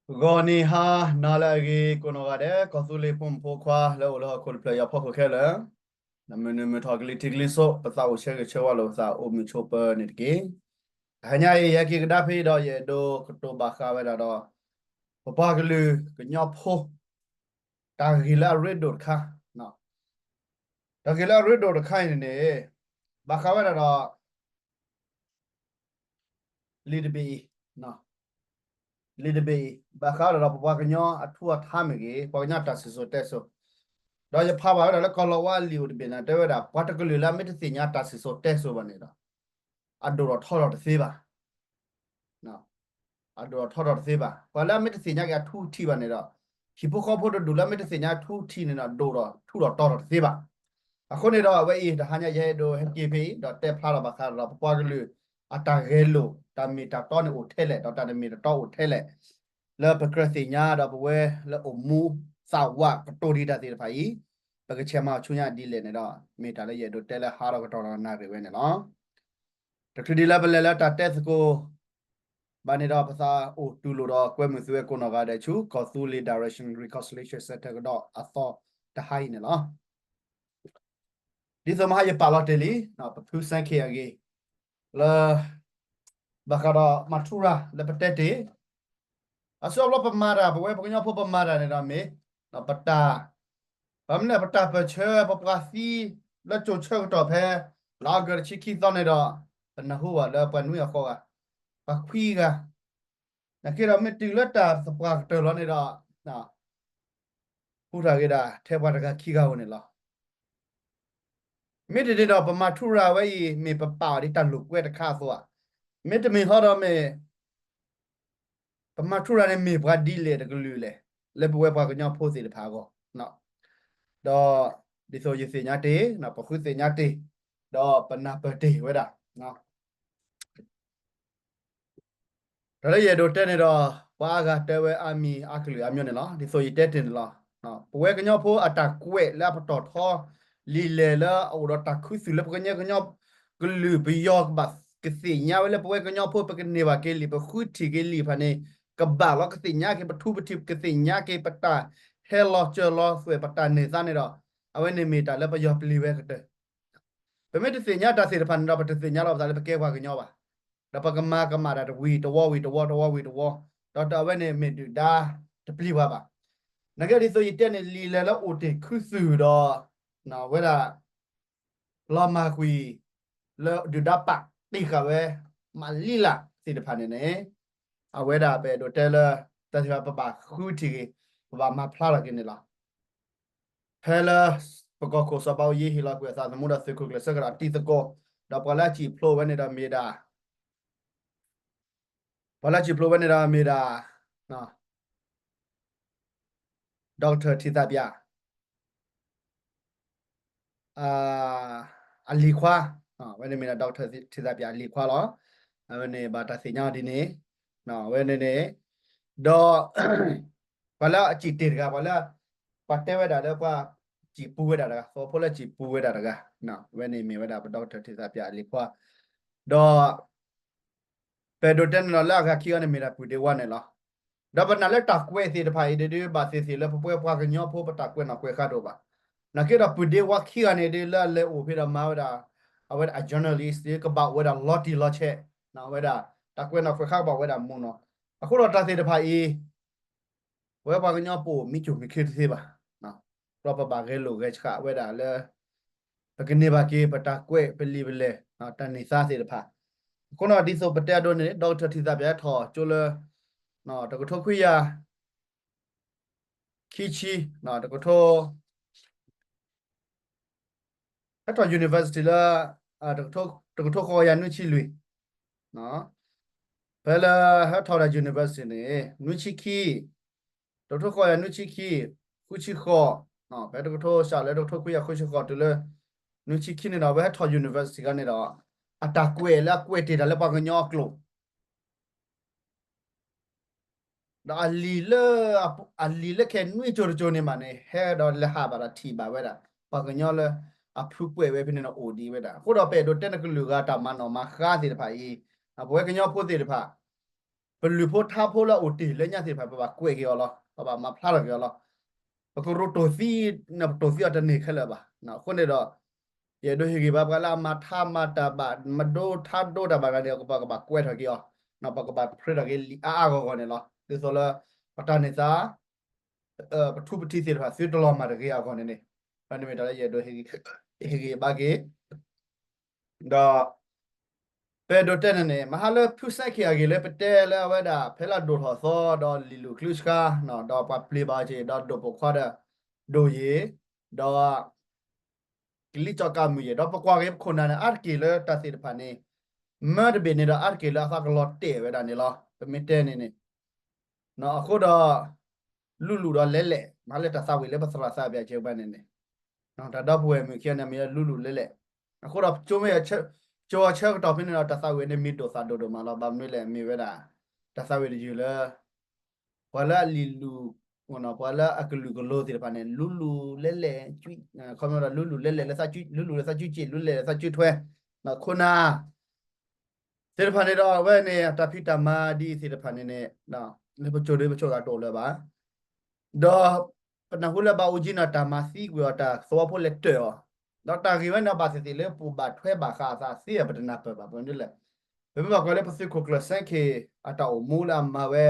ဂီၤနံၤဟါနၤလၢအဂ့ၤ ကိးနီၢ်ဂၤဒဲး ကီၢ်သူလ့ၤဖိမုၣ်ဖိခွါလၢအိၣ်လၢဟီၣ်ခိၣ်တဖျၢၣ်အံၤအဖီခိၣ်ခဲလၢာ်, နမုၢ်နံၤမုၢ်ထီၣ်ကလံၤထံးကလံၤစိး ပသးအိၣ်ဆၢဂ့ၤဆၢဝါလိာ်ပသးအိၣ်မုာ်ဆိးပၢၤန့ၣ်တက့ၢ်. တဟါညါအံၤ ယဟဲက့ၤကဒါဖဲအံၤဒီး ယအဲၣ်ဒိးကတိၤဘၣ်ဃးဝဲဒၣ်ဒီး ပပှၤကလုာ်ကညီဖိ တၢ်ဂ့ၢ်လၢအရ့ဒိၣ်တခါ, တၢ်ဂ့ၢ်လၢအရ့ဒိၣ်တခါအံၤန့ၣ်န့ၣ် ဘၣ်ဃးဝဲဒၣ်ဒီး လံာ်တဘ့ၣ်အံၤ, လံာ်တဘ့ၣ်အံၤ ဘၣ်ဃးဝဲဒၣ်ဒီးပပှၤကညီအထူအထါမ့ၢ်ဂ့ၤ, ပှၤကညီတၢ်စံၣ်စိၤတဲစိၤ, ဒီးယဖးဘၣ်ဝဲဒၣ်လၢကီၢ်လီၤဝါအလံာ်အိၣ်တဘ့ၣ်န့ၣ် တဲဝဲဒၣ် ပှၤတကလုာ်လၢအမ့ၢ်တသ့ၣ်ညါတၢ်စံၣ်စိၤတဲစိၤဘၣ်န့ၣ်ဒီး အဒိၣ်ထီၣ်ထီထီၣ်တသ့ဘၣ်. အဒိၣ်ထီၣ်ထီထီၣ်တသ့ဘၣ်. ပှၤလၢအမ့ၢ်တသ့ၣ်ညါက့ၤအထူအထံးဘၣ်န့ၣ်ဒီး ဟံၣ်ဖိဃီဖိတဒူၣ်လၢအမ့ၢ်တသ့ၣ်ညါအထူအထံးန့ၣ်ဒီး ဒိၣ်ထီၣ်ထီထီၣ်တသ့ဘၣ်. အဃိန့ၣ်ဒီး အဝဲအံၤ တဟါညါယအဲၣ်ဒိးဟဲက့ၤဖဲအံၤ ဒီးတဲဖျါထီၣ်ဘၣ်ဃးဒီး ပပှၤကလုာ်အတၢ်ဂဲၤလိာ် တၢ်မ့ၢ်တၢ်တီန့ၣ်အိၣ်ထဲလဲၣ် ဒီးတၢ်တမ့ၢ်တတီအိၣ်ထဲလဲၣ် လၢပကြၢးသ့ၣ်ညါဒီးပဝဲလၢအိၣ်မူသးဝးကတိၤဒံးတၢ်သ့ၣ်တဖၣ်အံၤ ပကဆဲးမၤဆူညါဒ်လဲၣ်န့ၣ်ဒီး မ့ၢ်တၢ်လၢယအဲၣ်ဒိးတဲလၢဟါဒီးကတီၢ်ဒီးနၣ်ရံၣ်ဝဲန့ၣ်လီၤ. တချုးဒံးလၢပလဲၤလၢတၢ်တဲသကိးဘၣ်န့ၣ်ဒီး ပသးအိၣ်တူၢ်လိာ်ဒီးကွဲမုာ်သုဝဲကိးနီၢ်ဂၤဒဲးဆူ ကီၢ်သူလ့ၤ Direction Reconciliation Center ကဒီးအသီတဟါအံၤန့ၣ်လီၤ. ဒ်သိးမဟါယပာ်လီၤတ့ၢ်လံ ပဖုစဲခ့ၣ်အဂ့ၢ် လၢ ဘၣ်ဃးဒီးမၤထူရၤလၢပတဲတ့ၢ် အဆၢဘျီပမၤတၢ် ပဝဲပကညီဖိပမၤတၢ်န့ၣ်ဒီးမ့ၢ် ပတၢ် ဘၣ်မနုၤပတၢ်ပၢၢ်ဆၢ ပပှၤသံလၢကၠိဆၢကတီၢ်ဖဲ လါအီကူးတဆံခံသီန့ၣ်ဒီး ပနၢ်ဟူဘၣ်လၢပှၤနွံအဃိဂၤ ပှၤခွံဂၤ နာ်က့ဒီးမ့ၢ်တုၤလၢတၢ်သပှၢ်ကတၢၢ်လီၤန့ၣ်ဒီး ဟူထီၣ်က့ၤဒၣ် ထဲပှၤတဂၤခံဂၤဧိၤန့ၣ်လီၤ. မ့ၢ်တန့ၣ်ဒီး ပမၤထူရၤဝဲအံၤ မ့ၢ်ပပာ်အီၤဒ်တၢ်လိာ်ကွဲတခါအသိးဧါ. မ့တမ့ၢ်ဟီဒီးမ့ၢ် ပမၤထူရၤန့ၣ်မ့ၢ်ပှၤဒ်လဲၣ်တကလုာ်လဲၣ် လၢပဝဲပှၤကညီဖိသ့ၣ်တဖၣ်အဂီၢ် ဒီးဒ်သိးယသ့ၣ်ညါတ့ၢ် ပဃုသ့ၣ်ညါတ့ၢ် ဒီးပနၢ်ပၢၢ်တ့ၢ်ဝဲဒၣ် တၢ်လၢယအဲၣ်ဒိးတဲန့ၣ်ဒီး ပှၤအါဂၤတဲဝဲအါမံၤအါကလုာ်အါမျိုးန့ၣ်လီၤ. ဒ်သိးယတဲတ့ၢ်န့ၣ်လီၤ. ပဝဲကညီဖိအတၢ်ကွဲးလၢအပတီၢ်ထီ လံာ်လဲၢ်လၢအအိၣ်ဒီးတၢ်ခူသူၣ်လၢပကညီကညီကလုာ်ပယီၤကဘၣ်ကသ့ၣ်ညါဝဲလၢပဝဲကညီဖိပကန့ၢ်ဘၣ်က့ၤလံာ် ပဃုထံၣ်က့ၤလံာ်တဖၣ်န့ၣ် ကဘၣ်လီၤကသ့ၣ်ညါက့ၤ ပထူပထံးကသ့ၣ်ညါက့ၤ ပတၢ်ဟဲလီၤစၢၤလီၤသွဲၣ် ပတၢ်န့ၢ်သါန့ၣ်ဒီး အဝဲန့ၣ်မ့ၢ်တၢ်လၢပယီၤပျံၤဝဲကတၢၢ် ပမ့ၢ်တသ့ၣ်ညါတၢ်သ့ၣ်တဖၣ်န့ၣ်ဒီး ပတသ့ၣ်ညါလီၤပသးလၢပကဲပှၤကညီဘၣ်. ဒီးပကမၤကမၣ်တၢ်တဝံၤတဝီဝံၤတဝီ တဝီဝံၤတဝီ, ဒီးအဝဲန့ၣ်မ့ၢ်ဒုၣ်ဒါတပျံၤပှၤဘၣ်. နာ်က့ဒ်သိးယတဲန့ၣ် လံာ်လဲၢ်လၢအိၣ်တ့ၢ်ခူသူၣ်ဒီး ဝဲဒၣ် လီၤမၢ်ကွံာ် လၢဒုၣ်ဒါပာ်တ့ၢ်ဃာ်ဝဲ မးလံလၢ်သ့ၣ်တဖၣ်န့ၣ်န့ၣ် အဝဲဒၣ်ပအဲၣ်ဒိးတဲလၢ တၢ်သ့ၣ်တဖၣ်ပဘၣ်ဃုထံၣ်က့ၤ ပဘၣ်မၤဖျါထီၣ်က့ၤန့ၣ်လီၤ. ဖဲလၢ ပကီၢ်ခိၣ်စီၤဘးအူကၠံဟ့ၣ်လီၤကွံာ်အသးသမူဒီးသုးခိၣ်ကျၢၢ်စ့ၢ်ကီးဒီးတံၤသကိး, ဒီးပှၤလၢအစံၣ်ဖျိးဝဲန့ၣ်ဒီးမ့ၢ်ဒၣ် ပှၤလၢအစံၣ်ဖျိးဝဲန့ၣ်ဒီးမ့ၢ်ဒၣ် Doctor ထံသးပၠး အလံၤခွါ, အဝဲန့ၣ်မ့ၢ်ဒၣ် Doctor ထံသးပၠးအလံၤခွါလီၤ. အဝဲန့ၣ်ဘၣ်တၢ်သ့ၣ်ညါအီၤဒ်န့ၣ်, အဝဲန့ၣ်န့ၣ်, ဒီး ပှၤလၢအစံၣ်တ့ၢ်တဂၤ, ပှၤလၢ ပှၤတဲဝဲဒၣ်လၢပှၤစံၣ်ပူဝဲဒၣ်တဂၤ, သဝီဖိလၢစံၣ်ပူဝဲဒၣ်တဂၤ, အဝဲန့ၣ်မ့ၢ်ဝဲဒၣ်ပ Doctor ထံသးပၠးအလံၤခွါ, ဒီး ပအဲၣ်ဒိးတဲန့ၣ်လီၤ လၢအဂၤခံဂၤန့ၣ်မ့ၢ်ဒၣ်ပုၢ်ဒ့ဝါန့ၣ်လီၤ. ဒီးပနာ်လၢတၢ်ကွဲးသ့ၣ်တဖၣ်အံၤဒ်ဒုးဘၣ်သ့ၣ်သ့ၣ်လၢပပှၤကညီဖိပတၢ်ကွဲးနီၣ်ကွဲးဃါတအိၣ်ဘၣ်. နာ်က့ဒီးပုၢ်ဒ့ဝါခံဂၤန့ၣ်ဒ်လၢအလဲၤအိၣ်ဖဲဒီးမၤဝဲဒၣ် အဝဲဒၣ်အ journalist ဒ်ကဘၣ်အိၣ်ဝဲဒၣ်လီၤတံၢ်လီၤဆဲး, အဝဲဒၣ် တၢ်ကွဲးနီၣ်ကွဲးဃါကဘၣ်အိၣ်ဝဲဒၣ်မူနီၣ်. အဃိဒီးတၢ်သ့ၣ်တဖၣ်အံၤ ပဝဲပှၤကညီပအိၣ်မံကၠိၣ်မံခ့တသ့ဘၣ်. ဒီးပဘၣ်ဂဲၤလိာ်ဂဲၤဆှးဝဲဒၣ်လၢ ပကန့ၢ်ဘၣ်က့ၤပတၢ်ကွဲးပလံာ်ပလဲၢ် တၢ်န့ၢ်သါသ့ၣ်တဖၣ်. အဃိဒီးဒ်သိးပတဲအဒိန့ၣ် Doctor ထံသးပၠးဟဲထီၣ်ကၠိလၢ တကထိခွံကယၤ ခံဆံ, တကထိ ဟဲထီၣ် university လၢ တကထိဃိးကယၤနွံဆံလွံၢ်, ဖဲလၢဟဲထီၣ်ဝဲဒၣ် university န့ၣ် နွံဆံခံ, တကထိဃိးကယၤနွံဆံခံ, ဃုဆံဃိး, ဖဲတကထိစးလၢတကထိခွံကယၤဃုဆံဃိးတုၤလၢ နွံဆံခံန့ၣ်ဒီး အဝဲဟဲထီၣ် university ခါန့ၣ်ဒီး အတၢ်ကွဲးလၢအကွဲးတ့ၢ်တၢ်လၢပှၤကညီအကျိာ် ဒီးအလံာ်လၢ အလံာ်လၢခဲနွံကၠိတကၠိန့ၣ်မးန့ၣ် ဟဲဒီးလဲၤဟးဘၣ်ဒီးထံၣ်ဘၣ်ဝဲဒၣ် ပှၤကညီလၢအဖုကွဲးဝဲဖဲန့ၣ်ဒီးအိၣ်ဒံးဝဲဒၣ်. အဃိဒီးပအဲၣ်ဒိးတဲနကလုာ်ဂၤတၢ်မၤနီၣ်မၤဃါသ့ၣ်တဖၣ်အံၤ, ပဝဲကညီဖိသ့ၣ်တဖၣ် ပလုၢ်ဖိထါဖိလၢအအိၣ်တ့ၢ်လၢညါသ့ၣ်တဖၣ် ပဘၣ်ကွဲးက့ၤအီၤလီၤ. ပဘၣ်မၤဖျါထီၣ်က့ၤအီၤလီၤ. ပကရူၢ်တိၢ်သံ, ပတိၢ်သံအီၤတန့ၢ်ခဲလၢာ်ဘၣ်. အဃိန့ၣ်ဒီး ယအဲၣ်ဒိးဟ့ၣ်ဂံၢ်ဘါပှၤလၢအမၤထါမၤတၢ်ဘၣ်, မၤဒိထါဒိတၢ်ဘၣ်တဂၤန့ၣ် ပကဘၣ်ကွဲးထီၣ်က့ၤအီၤ, ပကဘၣ်ဖျါထီၣ်က့ၤလံာ်အါအါဂီၢ်ဂီၢ်န့ၣ်လီၤ. ဒ်သိးလၢ ပတၢ်န့ၢ်သါ ပထူပထံးသ့ၣ်တဖၣ် သုတလီၤမၢ်တဂ့ၤအဂီၢ်န့ၣ်န့ၣ်, မ့ၢ်တၢ်လၢယအဲၣ်ဒိးဟ့ၣ်ဂံၢ်ဘါက့ၤ ဒီး ပအဲၣ်ဒိးတဲန့ၣ်န့ၣ် မဟါလၢဖုစဲခ့ၣ်အဂ့ၢ်လၢပတဲလၢအဝဲဒၣ် ဖဲလၢအဒိၣ်ထီၣ်သီ ဒီးလံာ်လူၢ်ချံစခါ, ဒီးပှၤပျံၤဘၣ်အီၤက့ၤ ဒီးဒိၣ်ပိာ်ခွါဒီး ဒိၣ်ယံၤ, ဒီး ကလံကၠီကးမုၢ်ယဲၢ်, ဒီးပကွၢ်က့ၤပခိၣ်နၢ်န့ၣ် အါတက့ၢ်လၢတၢ်သ့ၣ်တဖၣ်န့ၣ် မၢတဘ့ၣ်န့ၣ်ဒီး အါတက့ၢ်လၢအသးကလီၤတဲာ်ဝဲဒၣ်န့ၣ်လီၤ. ပမ့ၢ်တဲန့ၣ်န့ၣ် အဃိဒီး လူလူဒီးလဲလဲၣ်, မ့ၢ်လၢတၢ်သးဝံၣ်လၢပသရၣ်သးပၠးကဲဘၣ်န့ၣ်န့ၣ်, တၢ်ဒီပုၢ်ဝဲၢ်မုၣ်ခံဂၤန့ၣ် မ့ၢ်လၢလူလူလဲလဲၣ်. အဃိဒီး ကၠိမ့ၢ် ကၠိအဆၢကတီၢ်ဖဲန့ၣ်ဒီး တၢ်သးဝံၣ်န့ၣ် မ့ၢ်ဒိၣ်သးဒိၣ်ဒိၣ်မးလီၤ. ဘၣ်မနုၤလဲၣ်, မ့ၢ်ဝဲဒၣ် တၢ်သးဝံၣ်တယုၢ်လၢ ပှၤလၢအလံာ်လူၢ် ပှၤလၢအကလုာ်ကလိၤသ့ၣ်တဖၣ်န့ၣ် လူလူလဲလဲၣ်, ခီဖျိဒီးလူလူလဲလဲၣ်လၢသးကၠူ, လူလူလၢသးကၠူစ့ၣ်, လူလူလဲလဲၣ်လၢသးကၠူထွဲ, ခိၣ်နၢ် သ့ၣ်တဖၣ်န့ၣ်ဒီး အဝဲန့ၣ် တၢ်ဖံးတၢ်မၤဒ်အံၤသ့ၣ်တဖၣ်န့ၣ်န့ၣ် လၢပကၠိဒီးပဆိသးတအိၣ်လၢၤဘၣ်. ဒီး ပနၢ်ဟူလၢဘၣ်အိၣ်ကံနီၤ တၢ်မၤသံကွံာ်အီၤ တၢ်သဝီဖိလဲၤတၢၢ်အီၤ, ဒီးတၢ်ဂ့ၢ်ဝဲန့ၣ် ဘၣ်သ့ၣ်သ့ၣ်လၢပဘၣ်ထွဲဘၣ်ဃးအသးသ့ ပတနၢ်ပၢၢ်ဘၣ်. ပမ့ၢ်တဲလဲၣ်, ပမ့ၢ်ဘၣ်ကွၢ်လၢပသုးခိၣ်ကျၢၢ်စဲခ့ၣ်အတၢ်အိၣ်မူလၢအမၤဝဲ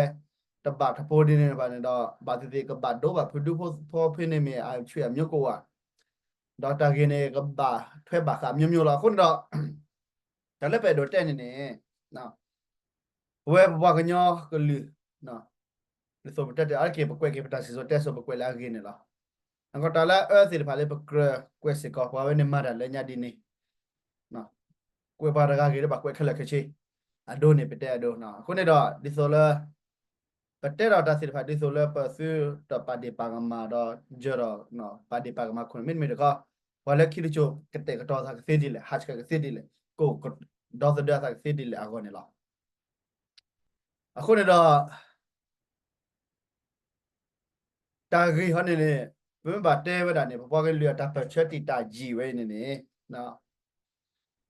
တဘၣ်တၢ်ဖိဒ်န့ၣ်တဖၣ်န့ၣ်ဒီး ဘၣ်သ့ၣ်သ့ၣ်ကဘၣ်ဒိဘၣ်ဖုးဒူဖိသဝီဖဲန့ၣ်မ့ၢ်အဆွံၣ်အမျိုးကအိၣ်ဧါ, ဒီးတၢ်ဂ့ၢ်န့ၣ် ကဘၣ်ထွဲဘၣ်ဃးမျိုးမျိုးလီၤ. အဃိန့ၣ်ဒီး တၢ်လၢပအဲၣ်ဒိးတဲန့ၣ်န့ၣ် ပဝဲပပှၤကညီကလုာ် ဒ်သိးပတဲတ့ၢ်အါတက့ၢ် ပကွဲးက့ၤပတၢ်စံၣ်စိၤတဲစိၤ ပကွဲးလၢအဂ့ၤန့ၣ်လီၤ. နကီးတၢ်လၢအအၢသ့ၣ်တဖၣ်လၢပကြၢးကွဲးစ့ၢ်ကီး ပှၤဝဲန့ၣ်မၤတၢ်လၢညါဒ်န့ၣ် ကွဲးပှၤတဂၤဂ့ၤလၢဘၣ်ကွဲးခဲလၢာ်ခဲဆ့, အဒိန့ၣ်ပတဲအဒိ, အဃိန့ၣ်ဒီး ဒ်သိးလၢ ပတဲဒီးတၢ်သ့ၣ်တဖၣ်ဒ်သိးလၢပသုတပာ်ဒ့ၣ်ပာ်ကမၣ်ဒီး ယၢၤဒီး ပာ်ဒ့ၣ်ပာ်ကမၣ်ခိၣ်န့ၣ် မ့တမ့ၢ်တခီ ပှၤလၢခံတစိၤကတဲာ်ကတီၤသးကသ့ဒ်လဲၣ်, ဟးဆှဲးကသ့ဒ်လဲၣ်, ကအိၣ်ဒီသဒၢအသးကသ့ဒ်လဲၣ်အဂီၢ်န့ၣ်လီၤ. အဃိန့ၣ်ဒီး တၢ်ဂ့ၢ်ဟီန့ၣ်န့ၣ် ပမ့ၢ်ဘၣ်တဲဝဲဒၣ်န့ၣ် ပပှၤကလုာ်အတၢ်ပၢၢ်ဆၢတံာ်တာ်ယံာ်ဝဲအံၤန့ၣ်န့ၣ်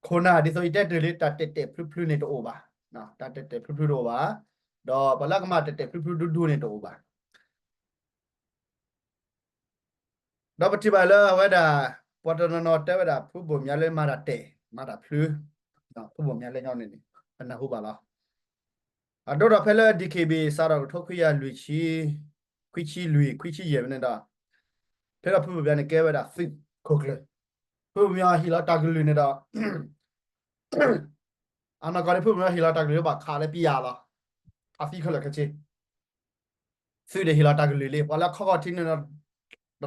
ခိၣ်နၢ်ဒ်သိးယတဲတ့ၢ်လံ တၢ်တဲာ်တဲာ်ဖျုဖျုန့ၣ်တအိၣ်ဘၣ်, တၢ်တဲာ်တဲာ်ဖျုဖျုတအိၣ်ဘၣ်, ဒီးပှၤလၢကမၤတဲာ်တဲာ်ဖျုဖျုဒူဒူန့ၣ်တအိၣ်ဘၣ်. ဒီးပထံၣ်ဘၣ်လၢအဝဲဒၣ် ပှၤတနီၤနီၤတဲဝဲဒၣ် ဖုဘိၣ်မၠးလၢမၤတၢ်တဲာ် မၤတၢ်ဖျု, ဖုဘိၣ်မၠးလၢညီန့ၣ်န့ၣ် ပနၢ်ဟူဘၣ်လီၤ. အဒိဒီးဖဲလၢ DKBA စးထီၣ်ကထိခွံကယၤလွံၢ်ဆံ, ခွံဆံလွံၢ် ခွံဆံယဲၢ်ဖဲန့ၣ်ဒီး ဖဲဒီးဖုဘိၣ်မၠးန့ၣ်ကဲဝဲဒၣ်သုးခိၣ်ကျၢၢ်, ဖုဘိၣ်မၠးဟ့ၣ်လီၤတၢ်ကလုၢ်န့ၣ်ဒီး အနီၢ်ကီၢ်န့ၣ် ဖုဘိၣ်မၠးဟ့ၣ်လီၤတၢ်ကလုၢ်လၢဘၣ်ခးလၢပယၤလီၤ. အသံခဲလၢာ်ခဲဆ့ သုးန့ၣ်ဟ့ၣ်လီၤတၢ်ကလုၢ်လံ ပှၤလၢခီခီၣ်ထံးန့ၣ်ဒီး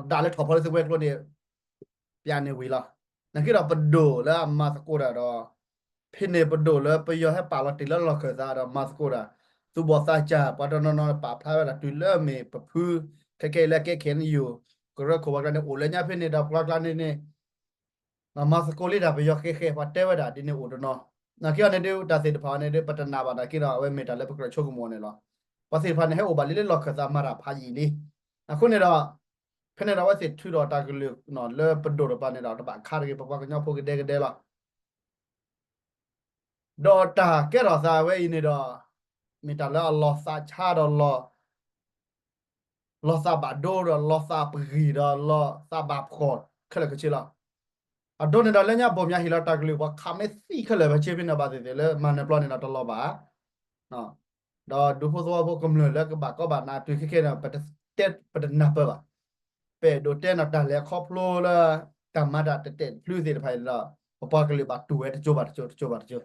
တဒၣ်လၢထီၣ်ဖီလၢသုးဝဲၤကျိၤန့ၣ် ပျးန့ၢ်ဝံၤလီၤ. နာ်က့ဒီးပဒိၣ်လၢအမၤသကိးတၢ်ဒီး ဖဲန့ၣ်ပဒိၣ်လၢပယီၤဟဲပာ်လီၤတ့ၢ်လၢလီၢ်ခၢၣ်သးဒီးမၤသကိးတၢ် သူၣ်ဘီၣ်သးစၢ် ပှၤတနီၤနီၤပာ်ဖျါဝဲဒၣ်တုၤလၢမ့ၢ်ပဖု ခဲခဲအံၤလၢကဲ KNU ကရၢခိၣ်ပှၤကျါန့ၣ် အိၣ်လၢညါဖဲန့ၣ်ဒီးပှၤကျါန့ၣ်န့ၣ် မၤသကိးလံတၢ်ပယီၤဃဲဃဲ ပှၤတဲဝဲဒၣ်ဒ်န့ၣ်အိၣ်တနီၤ. နာ်က့အီၤန့ၣ်ဒုး တၢ်သ့ၣ်တဖၣ်အီၤန့ၣ်ဒုး ပတနာ်ဘၣ်နာ်က့ဒီး အဝဲမ့ၢ်တၢ်လၢပကြၢးဆိကမိၣ်အီၤန့ၣ်လီၤ. ပှၤသ့ၣ်တဖၣ်န့ၣ် ဟဲအိၣ်ဘၣ်လံလၢလီၢ်ခၢၣ်သးမၤတၢ်ဖးယံာ်လံ. အဃိန့ၣ်ဒီး ဖဲန့ၣ်ဒီးအဝဲသ့ၣ်ထုးထီၣ်တၢ်ကလုၢ်လၢပဒိၣ်တဖၣ်န့ၣ်ဒီး တဘၣ်ခးတဂ့ၤ ပပှၤကညီဖိကဒဲကဒဲလီၤ. ဒီးတၢ်ကဲထီၣ်သးဝဲအံၤန့ၣ်ဒီး မ့ၢ်တၢ်လၢအလီၤသးဆါဒီး လီၤသးဘၣ်ဒိဒီး လီၤသးပဂံၢ်ဒီး လီၤသးဘၣ်ဖှီၣ်ခဲလၢာ်ခဲဆ့လီၤ. အဒိန့ၣ်ဒီး လၢညါဘိၣ်မၠးဟ့ၣ်လီၤတၢ်ကလုၢ် ပှၤခးမ့ၢ်သံခဲလၢာ်ခဲဆ့ဖဲန့ၣ် ဘၣ်သ့ၣ်သ့ၣ်လၢမၤနၢၤပျီန့ၣ်ဒီးတလီၤဘၣ်. ဒီးဒူဖိသဝီဖိကမျၢၢ်လၢကဘၣ်ကီဘၣ်နးတုၤခဲခဲန့ၣ် ပတတဲပတနၢ်ပၢၢ်ဘၣ်. ပအဲၣ်ဒိးတဲနီၤတၢ်လဲၤခီဖျိလၢ တၢ်မၤတၢ်တဲာ်တဲာ်ဖျုသ့ၣ်တဖၣ်အံၤဒီး ပပှၤကလုာ်ဘၣ်တူၢ်ဝဲတစိၤဘၣ်တစိၤ တစိၤဘၣ်တစိၤ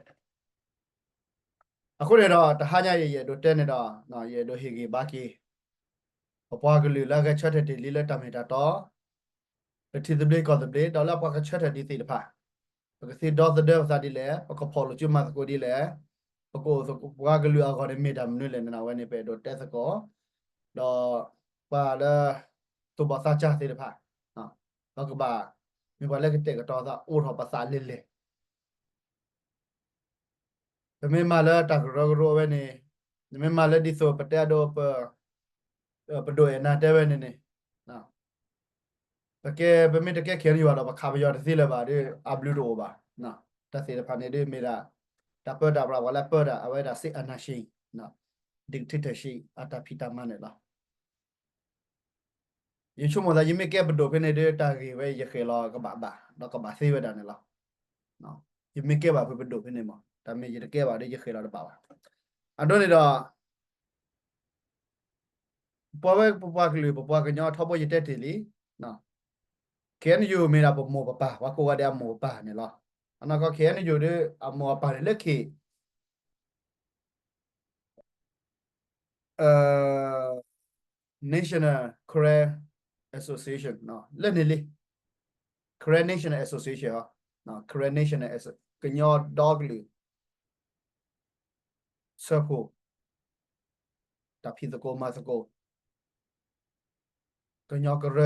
အဃိန့ၣ်ဒီး တဟါညါအံၤ ယအဲၣ်ဒိးတဲန့ၣ်ဒီး ယအဲၣ်ဒိးဟ့ၣ်ဂံၢ်ဘါက့ၤ ပပှၤကလုာ်လၢအဂဲၤဆၢထၢၣ်တ့ၢ်လံလၢတၢ်မ့ၢ်တၢ်တီ ပထံသဘျ့ကီၢ်သဘျ့ ဒီးလၢပှၤကဆၢထၢၣ်ဒ်သ့ၣ်တဖၣ် ပကသ့ဒီသဒၢပသးဒ်လဲၣ်, ပကဖီၣ်လိာ်စုမၤသကိးဒ်လဲၣ်, ပကအိၣ်သပှၢ်ကလုာ်အဂီၢ်န့ၣ်မ့ၢ်တၢ်မနုၤလဲၣ်န့ၣ် အဝဲန့ၣ် ပအဲၣ်ဒိးတဲသကိး, ဒီးပှၤလၢ သူၣ်ဘီၣ်သးစၢ်သ့ၣ်တဖၣ် ဒီးကဘၣ် မ့ၢ်ပှၤလၢကတဲာ်ကတီၤသးအိၣ်ထီၣ်ပသးလဲၤလဲၤ ပမ့ၢ်မၤလၢတၢ်ကရၢကရိဝဲန့ၣ်, နမ့ၢ်မၤလၢဒ်သိးပတဲအဒိ ပဒိၣ်အဲၣ်နၤတဲဝဲန့ၣ်န့ၣ်, ပကဲ ပမ့ၢ်တကဲ KNU ဘၣ်ဒီး ပခးပယီၤတသ့လၢၤဘၣ်ဒီး အဘျုးတအိၣ်ဘၣ်. တၢ်သ့ၣ်တဖၣ်န့ၣ်ဒ်မ့ၢ်ဒၣ် တၢ်ပၢတၢ်ပြး ပှၤလၢပၢတၢ် အဝဲဒၣ် စစ်အာဏာရှင် န့ၣ် dictatorship အတၢ်ဖံးတၢ်မၤန့ၣ်လီၤ. ယဆိကမိၣ်သး ယမ့ၢ်ကဲပဒိၣ်ဖဲန့ၣ်ဒီး တၢ်ဂ့ၢ်ဝဲယဃဲၤလီၤကဘၣ်ဘၣ် ဒီးကဘၣ်သ့ဝဲဒၣ်န့ၣ်လီၤ. ယမ့ၢ်ကဲဘၣ်ဖဲပဒိၣ်ဖဲန့ၣ်မး တၢ်မ့ၢ်ယတကဲဘၣ်ဒီး ယဃဲၤလီၤတဘၣ်ဘၣ်. အဒိန့ၣ်ဒီး ပဝဲပပှၤကလုာ် ပပှၤကညီထီဘိ ယတဲတ့ၢ်လံ, KNU မ့ၢ်ဒၣ်ပမိၢ်ပပၢ် ပှၤကိးဂၤဒဲးအမိၢ်ပပၢ်န့ၣ်လီၤ. အနီၢ်ကီၢ် KNU ဒီး အမိၢ်အပၢ်န့ၣ်လၢခံ National Karen Association လၢန့ၣ်လံ Karen National Association ဟီ Karen National Asso ကညီဒီကလုာ် ဆၢဖှိၣ် တၢ်ဖံးသကိးမၤသကိး ကညီကရၢ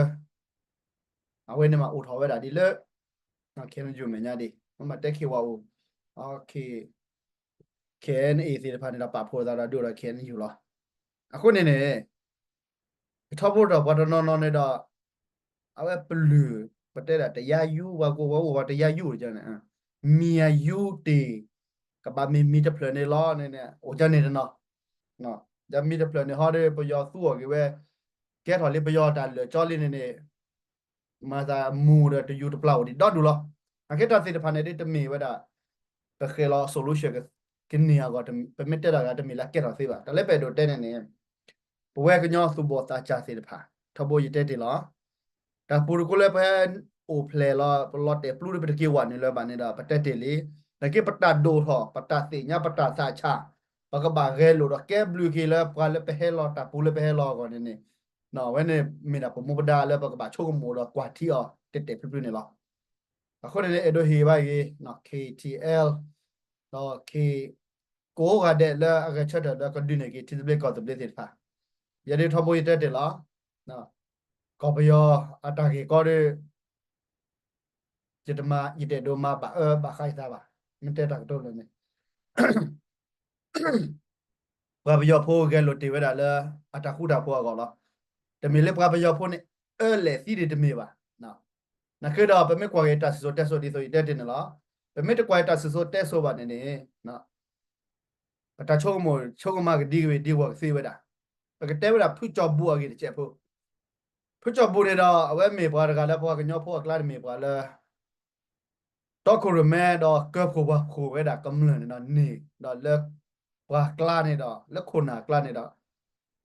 အဝဲန့ၣ်မးအိၣ်ထီၣ်ဝဲဒၣ်ဒ်လၢ KNU မဲာ်ညါဒံး မ့ၢ်မးတဲ K Y O, K, KNA သ့ၣ်တဖၣ်န့ၣ်ဒီး ပာ်ဖှိၣ်သးဒီးဒိၣ်ဒီး KNU လီၤ. အဃိန့ၣ်န့ၣ် ပထီဘိဒီးပှၤတနီၤနီၤန့ၣ်ဒီး အဝဲပလုၢ် ပတဲဒၣ်တယါယူ ပှၤကိးဝဲအိၣ်ပှၤတယါယူန့ၣ် မံၤအယူတ့ၢ် ကဘၣ်မ့ၢ်မံၤတဖျၢၣ်န့ၣ်လီၤန့ၣ် အိၣ်ကန့ၣ်တနီၤ ဒီးမံၤတဖျၢၣ်န့ၣ်ဟီဒီး ပယီၤသူအီၤက့ၤဝဲ ကဲထီၣ်လံပယီၤတၢ်လၢာ်ကၠီလံန့ၣ်န့ၣ် မၤသးမူဒီးတယူၤတပျၢ်အိၣ်ဒံးဒီဒူၣ်လီၤ. အကဲတၢ်သ့ၣ်တဖၣ်န့ၣ်ဒ်တမ့ၢ်ဝဲဒၣ် ပဃဲၤလီၤ solution ကန့ၢ်အဂီၢ် ပမ့ၢ်တဲတၢ်ဂၤတမ့ၢ်လၢအကဲထီၣ်သ့ဘၣ်. တၢ်လၢပအဲၣ်ဒိးတဲန့ၣ်န့ၣ် ပဝဲကညီသူၣ်ဘီၣ်သးစၢ်သ့ၣ်တဖၣ် ထီဘိယတဲတ့ၢ်လီၤ. တၢ်ပူၤတကိးလၢပဟဲအိၣ်ဖျဲၣ်လီၤ ပလီၤတဲာ်ပျူဒီးပတက့ၤဝဲနုာ်လၢၤဘၣ်န့ၣ်ဒီး ပတဲတ့ၢ်လံ. နာ်က့ပတၢ်ဒိၣ်ထီၣ် ပတၢ်သ့ၣ်ညါ ပတၢ်သးဆး ပကဘၣ်ဂဲၤလိာ်ဒီးကဲဘျုးက့ၤလၢပှၤလၢပဟဲလီၤ တၢ်ပူၤလၢပဟဲလီၤအဂီၢ်န့ၣ်န့ၣ် အဝဲန့ၣ်မ့ၢ်ဒၣ်ပမူပဒါလၢပကဘၣ်ဆိကမိၣ်ဒီးကွၢ်ထံအီၤတဲာ်တဲာ်ဖျုးဖျုးန့ၣ်လီၤ. အဃိန့ၣ်န့ၣ် အဲၣ်ဒိးဟ့ၣ်ဘၣ်ဂ့ၤ K T L ဒီး K ကိးဂၤဒဲးလၢအဂဲၤဆၢထၢၣ်လၢကဒုးန့ၢ်က့ၤထံသဘျ့ကီၢ်သဘျ့သ့ၣ်တဖၣ် ယဲဒၣ်ထီဘိယတဲတ့ၢ်လီၤ. ကီၢ်ပယီၤအတၢ်ဂ့ၢ်ကီဒီး ယတမၤ ယတအဲၣ်ဒိးမၤဘၣ်အၢဘၣ်ဃးယသးဘၣ်. မ့ၢ်တဲတၢ်ကတိၤလၢန့ၣ် ပှၤပယီၤဖိဂဲၤလိာ်တ့ၢ်ဝဲဒၣ်လၢ အတၢ်ဃူတၢ်ဖိးအဂီၢ်လီၤ. တမ့ၢ်လၢပှၤပယီၤဖိန့ၣ် အၢလဲၣ်သံန့ၣ်တမ့ၢ်ဘၣ်. နာ်က့ဒီး ပမ့ၢ်ကွၢ်က့ၤတၢ်စံၣ်စိၤတဲစိၤဒ်သိးယတဲတ့ၢ်န့ၣ်လီၤ. ပမ့ၢ်တကွၢ်က့ၤတၢ်စံၣ်စိၤတဲစိၤဘၣ်န့ၣ်န့ၣ် ပတၢ်ဆိကမိၣ်ဆိကမးကဒံကဝ့ၤဒံကဝီၤကသ့ဝဲဒၣ်. ပကတဲဝဲဒၣ်ဖုကၠီၤဘူၣ်အဂ့ၢ်တစဲးဖိ. ဖုကၠီၤဘူၣ်န့ၣ်ဒီး အဝဲမ့ၢ်ပှၤတဂၤလၢပှၤကညီဖိအကျါန့ၣ်မ့ၢ်ပှၤလၢ တီခိၣ်ရိၣ်မဲဒီးကၢဖှိၣ်ပှၤဖှိၣ်ဝဲဒၣ်ကမျၢၢ်န့ၣ်ဒီးန့ၣ်ဒီးလၢ ပှၤကျါန့ၣ်ဒီး လၢခိၣ်နၢ်ကျါန့ၣ်ဒီး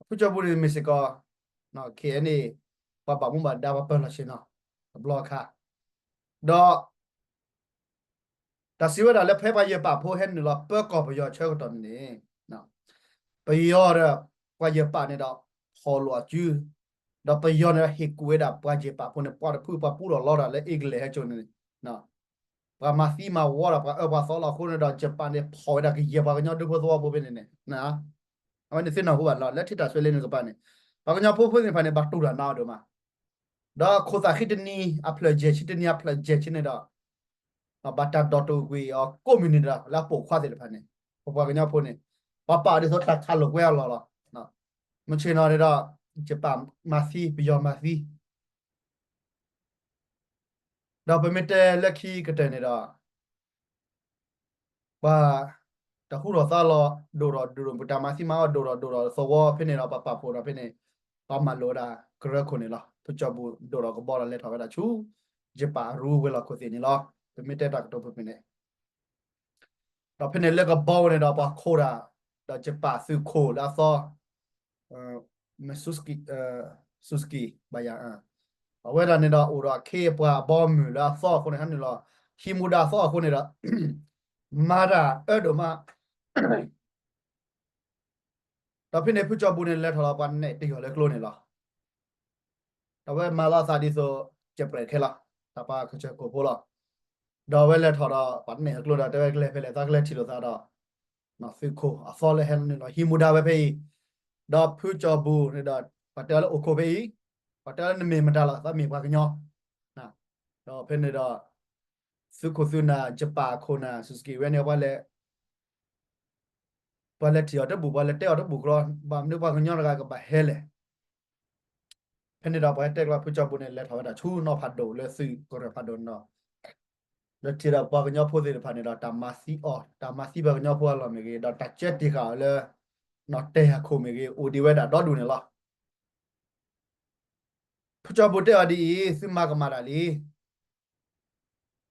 ဖုကၠီၤဘူၣ်န့ၣ်မ့ၢ်စ့ၢ်ကီး ခဲအံၤန့ၣ် ပှၤဘၣ်မူဘၣ်ဒါပှၤပၢၤလီၢ်ဆ့ၣ်နီၤ တဘျီအခါ ဒီး တၢ်စံးဝဲဒၣ်လၢဖဲပှၤယပာ်ဖိဟဲနုာ်လီၤပၢကီၢ်ပယီၤဆၢကတီၢ်န့ၣ်န့ၣ် ပယီၤဒီးပှၤယပာ်န့ၣ်ဒီး ဖီၣ်လိာ်အစု ဒီးပယီၤန့ၣ်ဒီးဟ့ၣ်ကူၣ်ဝဲဒၣ်ပှၤယပာ်ဖိန့ၣ် ပှၤတဖုပှၤပူထီၣ်လီတၢ်လၢ England ဟဲကၠိန့ၣ် ပှၤမၤသံမၤဝီဒီးပှၤအၢပှၤသီလီၤအဃိန့ၣ်ဒီး ယပာ်န့ၣ်ဖီၣ်ဝဲဒၣ်ကယဲၢ်ပှၤကညီဒူဖိသဝီဖိဖဲန့ၣ်န့ၣ် အဝဲန့ၣ်သ့ၣ်နီၣ်ဟူဘၣ်လီၤ လၢထံတၢ်ဆွဲလ့န့ၣ်ကပၤန့ၣ် ပှၤကညီဖိဖိသ့ၣ်တဖၣ်န့ၣ် ဘၣ်တူၢ်တၢ်နါအီၤဒိၣ်မး ဒီးခိၣ်သၣ်ဃံတနံၤအဖျၢၣ်ယဲၢ်ဆံ တနံၤအဖျၢၣ်ယဲၢ်ဆံန့ၣ်ဒီး ဘၣ်တၢ်ဒီးတူာ်ကွံာ်အီၤကိးမုၢ်နံၤဒီး လၢအပိာ်ခွါသ့ၣ်တဖၣ်န့ၣ် ပပှၤကညီဖိန့ၣ် ပှၤပာ်အီၤဒ်သိးတၢ်ခးလိာ်ကွဲအလီၢ်လီၤ. မုၢ်ဆ့ၣ်နီၤန့ၣ်ဒီး ယပာ်မၤသံ ပယီၤမၤသံ ဒီးပမ့ၢ်တဲလၢခံကတၢၢ်န့ၣ်ဒီး ပှၤတၢ်ဟူထီၣ်သါလီၤ ဒိၣ်ထီၣ်ဒိၣ်ထီၣ် ပတၢ်မၤသံမၤအီၤဒိၣ်ထီၣ်ဒိၣ်ထီၣ်သဝီဖဲန့ၣ်ဒီး ပပာ်ဖှိၣ်ဒီးဖဲန့ၣ် ပမၤလိာ်ဝဲဒၣ်ကရၢခိၣ်န့ၣ်လီၤ. ဖုကၠီၤဘူၣ်ဒိၣ်ထီၣ်ကဘီဒီးလဲၤထီၣ်ဝဲဒၣ်ဆူ ယပာ်အရူဝဲၤလီၢ်ခိၣ်သ့ၣ်န့ၣ်လီၤ. ပမ့ၢ်တဲတၢ်ကတိၤဖဲန့ၣ် ဒီးဖဲန့ၣ်လၢကဘီဝဲန့ၣ်ဒီးပှၤခိးတၢ် ဒီးယပာ်သုးခိၣ်လၢအသီ မ့ၢ် Suski ဘၣ်ယၤ အဝဲဒၣ်န့ၣ်ဒီးအိၣ်ဒီးအခ့အပှၤအဘီအမုၢ်လၢအသီအဃိန့ၣ် ဟဲနုာ်လီၤ ဟံးမူဒါအသီအဃိန့ၣ်ဒီး မၤတၢ်အၢဒိၣ်မး ဒီးဖဲန့ၣ်ဖုကၠီၤဘူၣ်န့ၣ် လဲၤထီၣ်လီၤပှၤနဲၣ်တ့ၢ်အီၤလၢကျိန့ၣ်လီၤ. ဒီးအဝဲမၤလီၤအသးဒ်သိး ကပြဲးခဲလီၤ တၢ်ပှၤကစၢၢ်ခိၣ်ဖိလီၤ. ဒီးအဝဲလဲၤထီၣ်ဒီး ပှၤနဲၣ်အီၤကျိဒီး တဲဝဲကလဲၤဖဲလဲၣ် သးကလဲၤထံၣ်လိာ်သးဒီး သုးခိၣ်အသီလၢဟဲနုာ်လီၤ ဟံးမူဒါဝဲဖဲအံၤ, ဒီးဖုကၠီၤဘူၣ်န့ၣ်ဒီး ပှၤတဲအီၤလၢအိၣ်ခိးဖဲအံၤ, ပှၤတဲအီၤလၢနမ့ၢ်မတၤလီၤ သးမ့ၢ်ပှၤကညီ, ဒီးဖဲန့ၣ်ဒီး သုးခိၣ်သုးနၢ် ယပာ်ခိၣ်နၢ် စူးစကံးဝဲန့ၣ် ပှၤလဲၤထံၣ်အီၤတဘူၣ် ပှၤလဲၤတဲအီၤတဘူၣ်ကျီ, ဘၣ်မနုၤပှၤကညီတဂၤကဘၣ်ဟဲလဲၣ်. ဖဲန့ၣ်ဒီးပှၤဟဲတဲကျီ ဖုကၠီၤဘူၣ်န့ၣ် လဲၤထီၣ်ဝဲဒၣ်ဆူနီၢ်ဖးဒိၣ်လၢသုးကရၢၢ်ဖးဒိၣ်န့ၣ်ဒီး လဲၤထံၣ်ဒီးပှၤကညီဖိသ့ၣ်တဖၣ်န့ၣ်ဒီး တၢ်မၤသံအီၤ တၢ်မၤသံပှၤကညီဖိအလီၢ်မ့ၢ်ဂ့ၤ ဒီးတၢ်ကၢတ့ၢ်ဃာ်အီၤလၢ တဲာ်ယၤခိၣ်မ့ၢ်ဂ့ၤ အိၣ်ဒံးဝဲဒၣ်ဒီဒူၣ်န့ၣ်လီၤ. ဖုကၠီဘိတဲအီၤဒ်အံၤ သုမၤကမၣ်တၢ်လံ.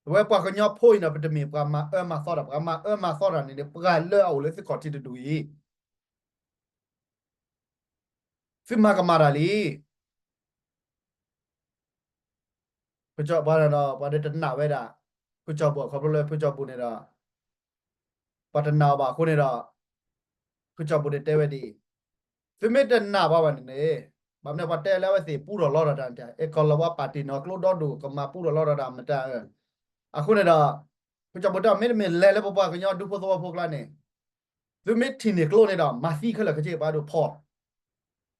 အဝဲပှၤကညီဖိအံၤန့ၣ် ပတမ့ၢ်ပှၤမၤအၢမၤသီတၢ်, ပှၤမၤအၢမၤသီတၢ်န့ၣ် ပှၤလၢအအိၣ်လၢသုခီၣ်ထံးတဒူၣ်အံၤ သုမၤကမၣ်တၢ်လံ. ပှၤဒီး ပှၤဒ်တနာ်ဝဲဒၣ် ဖုကၠီဘိ ခီဖျိလၢဖုကၠီဘိန့ၣ်ဒီး ပှၤတနာ်အီၤဘၣ်အဃိန့ၣ်ဒီး ဖုကၠီဘိန့ၣ်တဲဝဲဒ်အံၤ, သုမ့ၢ်တနာ်ဘၣ်ဘၣ်န့ၣ်န့ၣ် ဘၣ်မနုၤပှၤတဲလၢအဝဲသ့ၣ်ပူထီၣ်လီထီၣ်တၢ်န့ၣ် အဲကီၢ်လီၤဝါပၣ်တံၣ်န့ၣ် အကျိဒီဒူၣ် ကမၤပူထီၣ်လီထီၣ်တၢ်မတၤအၢ. အဃိန့ၣ်ဒီး ဖုကၠီဘိတဲ မ့တမ့ၢ်လဲၤလၢပပှၤကညီဒူဖိသဝီဖိကျါန့ၣ် သုမ့ၢ်ထံၣ်န့ၢ်ကျိန့ၣ်ဒီး မၤသံခဲလၢာ်ခဲဆ့ ပှၤဒိၣ်ဖီၣ်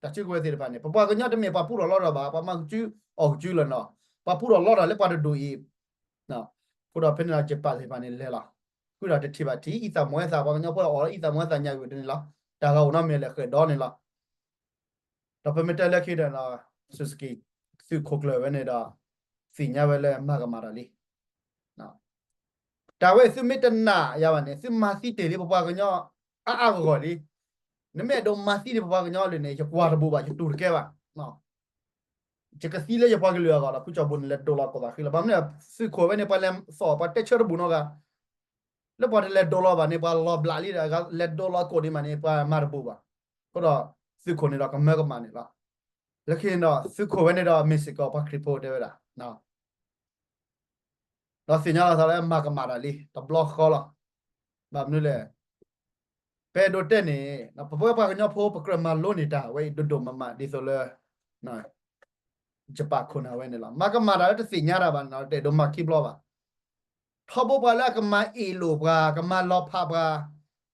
တၢ်စုကဝဲၤသ့ၣ်တဖၣ်န့ၣ် ပပှၤကညီတမ့ၢ်ပှၤပူထီၣ်လီထီၣ်ဘၣ်, ပှၤမၤကစုအီၣ်ကစုလီၤနီၤ, ပှၤပူထီၣ်လီထီၣ်လၢပှၤတဒူၣ်အံၤ. အဃိဒီးဖဲန့ၣ်ဒီး ယပာ်သ့ၣ်တဖၣ်န့ၣ်လဲၤလီၤ, ဃုာ်ဒီးတထံၣ်ဘၣ်ထံၣ် အံသၣ်မီၤအံသၣ် ပှၤကညီဖိအီၣ်လၢအံသၣ်မီၤအံသၣ်ညၣ်ဂုာ်တန့ၣ်လီၤ. တၢ်ဂၤအိၣ်နီတမံၤလဲၤဃဲၤဒီးန့ၣ်လီၤ. ဒီးပမ့ၢ်တဲလၢခံဒီး စူစကံ သုးခိၣ်ကျၢၢ်ဝဲန့ၣ်ဒီး သ့ၣ်ညါဝဲလၢမၤကမၣ်တၢ်လံ. တၢ်ဝဲအံၤ သုမ့ၢ်တနာ်ယၤဘၣ်န့ၣ် သုမၤသံတ့ၢ်လံပပှၤကညီအါအါဂီၢ်ဂီၢ်လံ. နမ့ၢ်အဲၣ်ဒိးမၤသံန့ၣ် ပပှၤကညီလၢန့ၣ် ယကွၢ်တဘူးဘၣ် ယတူၢ်တကဲဘၣ်. ယကသံလၢယပှၤကလုာ်အဂီၢ်ဒီး ဖုကၠီဘိန့ၣ် လဲၤဒိးလီၤကိၢ်သးဃံလီၤ. ဘၣ်မနုၤ သုးခိၣ်ဝဲန့ၣ် ပှၤလဲၤသီၣ် ပှၤတဲဆၢတဘူးနီတဂၤ, လၢပှၤတလဲၤဒိးလီၤဘၣ်န့ၣ် ပှၤလီၤဘျးလံဒီး လဲၤဒိးလီၤကိၢ်ဒံးမးန့ၣ် ပှၤမၤတဘူးဘၣ်. အဃိဒီး သုးခိၣ်န့ၣ်ဒီးကမၢကမၣ်န့ၣ်လီၤ. လၢခံန့ၣ်ဒီး သုးခိၣ်ဝဲန့ၣ်ဒီး မ့ၢ်စ့ၢ်ကီးပှၤခရံာ်ဖိတဲဝဲဒၣ် ဒီးသ့ၣ်ညါလီၤသးလၢမၤကမၣ်တၢ်လံ တဘျီဃီလီၤ. ဘၣ်မနုၤလဲၣ်, ပအဲၣ်ဒိးတဲန့ၣ် ပဝဲပှၤကညီဖိ ပကြၢးမၤလိန့ၢ်တၢ်ဝဲအံၤဒိၣ်ဒိၣ်မးမး ဒ်သိးလၢ ယပာ်ခိၣ်နၢ်ဝဲန့ၣ်လီၤ. မၤကမၣ်တၢ်လၢတသ့ၣ်ညါတၢ်ဘၣ်န့ၣ် တအဲၣ်ဒိးမၤခံဘျီဘၣ်. ထီဘိပှၤလၢအကမၤအ့ၣ်လိာ်ပှၤ ကမၤလီၤဖးပှၤ